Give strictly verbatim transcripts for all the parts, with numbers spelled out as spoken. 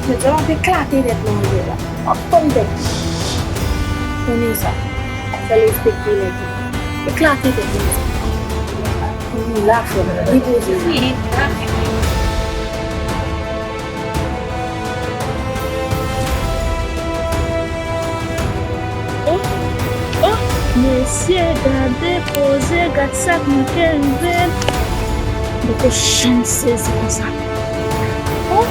Mèt sa w ap eklate tèt mwen jodi a. W ap fann tèt. Konnen sa. Fè l respekte nèg yo. Eklate tèt mwen. Li la frè m. Li poze. Oh, oh, mesye, gade poze, gad sa k manke rive. M poko janm sezi konsa. Oh,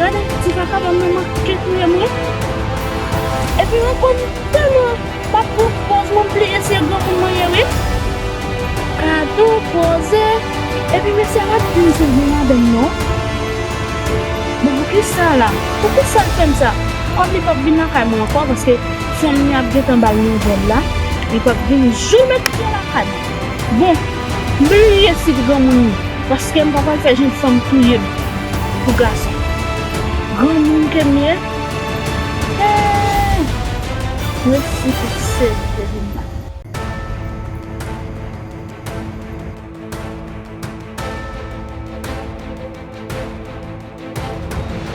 gade, ti vakabon nan manke touye m wi. Epi mwen konn tèlman m ap pran pòz mwen, m bliye se granmoun mwen ye wi. Gade yon poze. Epi mesye a pa t vin sou vin madanm non. Bon, poukisa la? Poukisa l fè m sa? Kòm li p ap vin lakay mwen ankò, paske fanm li ap gentan ba l nouvèl la, li p ap vin jou met pye lakay mwen. Bon, m bliye si granmoun li, paske m pa pral fè jenn fanm touye m pou gason. Granmoun ke m ye? Hey! Mesi pou sezi.